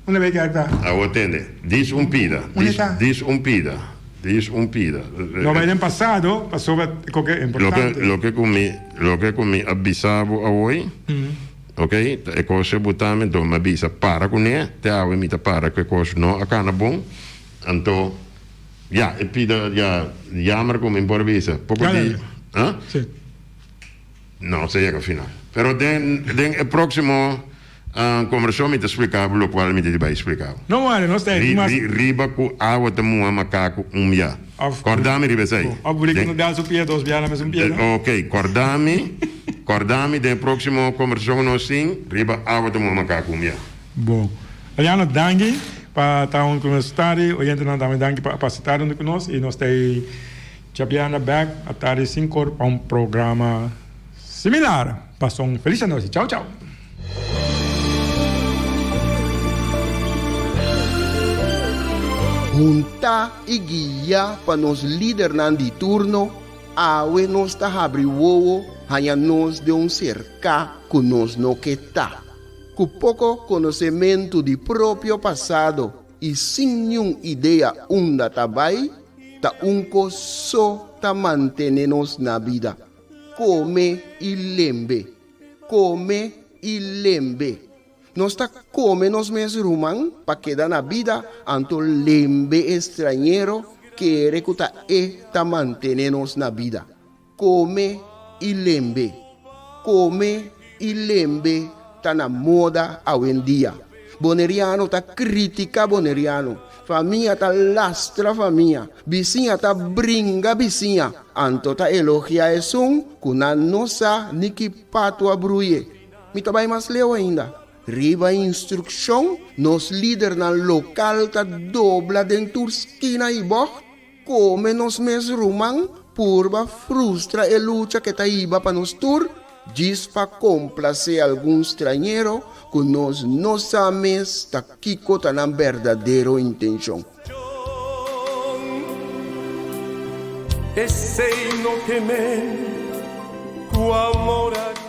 S1: Unda Bijkerk ta?
S2: Awo tende, dis un pida,
S1: Unda ta?
S2: dis un pida, dis un pida.
S1: No bai den pasado pasobra e koke importante.
S2: Loke ku mi, loke ku mi a bisa bo awoi, ok, ta e kos e buta mi, anto mi a bisa para kuné, te awe mi ta para ku e kos no a kana bon, anto ya e pida ya jammer ku mi por bisa, poko di, ah?
S1: Si.
S2: No, se yega final. Pero den den e próximo conversacion mi ta splica bo locual mi ta di bay splica bo.
S1: No worry, nos ta ey.
S2: Ri riba cu awa ta muha macaco un bia. Corda mi riba esey.
S1: Of burico no dal su pia dos bia na mesun piedra.
S2: Ok, corda mi, corda mi den e próximo conversacion cu nos tin riba awa ta muha macaco un bia.
S1: Bon. Eliano, danki pa ta hunto cu nos tardi. Oyentenan tambe danki pa a pasa tardi hunto cu nos y nos ta ey. Djabièrnè bèk a tardi sinkor pa un programa similar. Pasa un felis anochi. Chau chau.
S4: Huntá i guiá pa nos lidernan di turno, awe nos ta habri wowo haña nos den un serká ku nos no ke ta. Ku poko konosementu di propio pasado i sin niun idea unda ta bai, ta un kos so ta mantene nos na bida, kome i lembe, kome i lembe. Nos ta kome nos mes ruman pa keda na bida, anto lembe e strañero kere ku ta e ta mantene nos na bida. Kome i lembe. Kome i lembe ta na moda awendia. Boneriano ta kritika boneriano, famia ta lastra famia, bisiña ta bringa bisiña, anto ta elogia esun ku nan no sa ni ki patu a bruye. Mi ta bai mas leu ainda. Riba instrukshon, nos lidernan lokal ta dobla den tur skina i bògt. Kome nos mes ruman purba frustra e lucha ke ta hiba pa nos tur, djis pa komplasé algun strañero ku nos no sa mes ta kiko ta nan berdadero intenshon.
S5: Esei no ke men ku amor a.